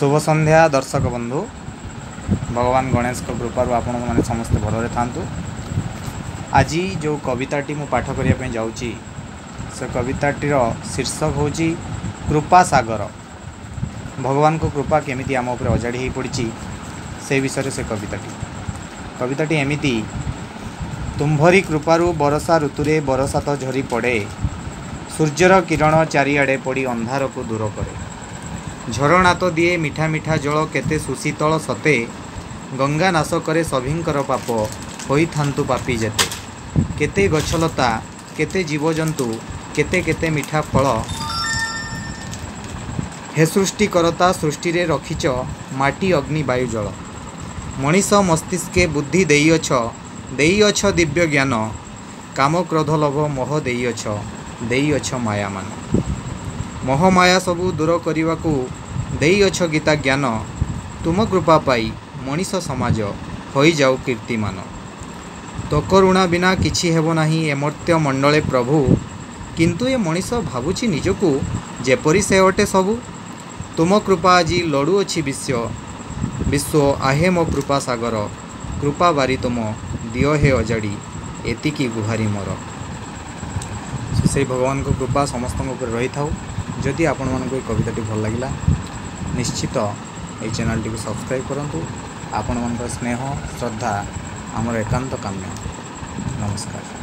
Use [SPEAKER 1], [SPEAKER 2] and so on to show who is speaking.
[SPEAKER 1] ଶୁଭ ସନ୍ଧ୍ୟା ଦର୍ଶକ ବନ୍ଧୁ। ଭଗବାନ ଗଣେଶଙ୍କ କୃପାରୁ ଆପଣମାନେ ସମସ୍ତେ ଭଲରେ ଥାଆନ୍ତୁ। ଆଜି ଯେଉଁ କବିତାଟି ମୁଁ ପାଠ କରିବା ପାଇଁ ଯାଉଛି, ସେ କବିତାଟିର ଶୀର୍ଷକ ହେଉଛି କୃପା ସାଗର। ଭଗବାନଙ୍କ କୃପା କେମିତି ଆମ ଉପରେ ଅଜାଡ଼ି ହୋଇପଡ଼ିଛି, ସେ ବିଷୟରେ ସେ କବିତାଟି ଏମିତି: ତୁମ୍ଭରି କୃପାରୁ ବରଷା ଋତୁରେ ବରଷା ତ ଝରି ପଡ଼େ, ସୂର୍ଯ୍ୟର କିରଣ ଚାରିଆଡ଼େ ପଡ଼ି ଅନ୍ଧାରକୁ ଦୂର କରେ। ଝରଣା ତ ଦିଏ ମିଠା ମିଠା ଜଳ କେତେ ସୁଶୀତଳ ସତେ, ଗଙ୍ଗା ନାଶ କରେ ସଭିଙ୍କର ପାପ ହୋଇଥାନ୍ତୁ ପାପୀ ଯେତେ। କେତେ ଗଛଲତା, କେତେ ଜୀବଜନ୍ତୁ, କେତେ କେତେ ମିଠା ଫଳ, ହେ ସୃଷ୍ଟିକର୍ତ୍ତା ସୃଷ୍ଟିରେ ରଖିଛ ମାଟି, ଅଗ୍ନି, ବାୟୁ, ଜଳ। ମଣିଷ ମସ୍ତିଷ୍କେ ବୁଦ୍ଧି ଦେଇଅଛ, ଦେଇଅଛ ଦିବ୍ୟ ଜ୍ଞାନ, କାମ, କ୍ରୋଧ, ଲୋଭ, ମୋହ ଦେଇଅଛ, ଦେଇଅଛ ମାୟାମାନ। ମୋହମାୟା ସବୁ ଦୂର କରିବାକୁ ଦେଇଅଛ ଗୀତା ଜ୍ଞାନ, ତୁମ କୃପା ପାଇ ମଣିଷ ସମାଜ ହୋଇଯାଉ କୀର୍ତ୍ତିମାନ। ତୋ କରୁଣା ବିନା କିଛି ହେବ ନାହିଁ ଏ ମର୍ତ୍ତ୍ୟ ମଣ୍ଡଳେ ପ୍ରଭୁ, କିନ୍ତୁ ଏ ମଣିଷ ଭାବୁଛି ନିଜକୁ ଯେପରି ସେ ଅଟେ ସବୁ। ତୁମ କୃପା ଆଜି ଲୋଡ଼ୁଅଛି ବିଶ୍ୱ ବିଶ୍ୱ, ଆହେ ମୋ କୃପା ସାଗର, କୃପା ବାରି ତୁମ ଦିଅ ହେ ଅଜାଡ଼ି, ଏତିକି ଗୁହାରି ମୋର। ସେଇ ଭଗବାନଙ୍କ କୃପା ସମସ୍ତଙ୍କ ଉପରେ ରହିଥାଉ। ଯଦି ଆପଣମାନଙ୍କୁ ଏଇ କବିତାଟି ଭଲ ଲାଗିଲା, ନିଶ୍ଚିତ ଏଇ ଚ୍ୟାନେଲଟିକୁ ସବସ୍କ୍ରାଇବ୍ କରନ୍ତୁ। ଆପଣମାନଙ୍କର ସ୍ନେହ ଶ୍ରଦ୍ଧା ଆମର ଏକାନ୍ତ କାମ୍ୟ। ନମସ୍କାର।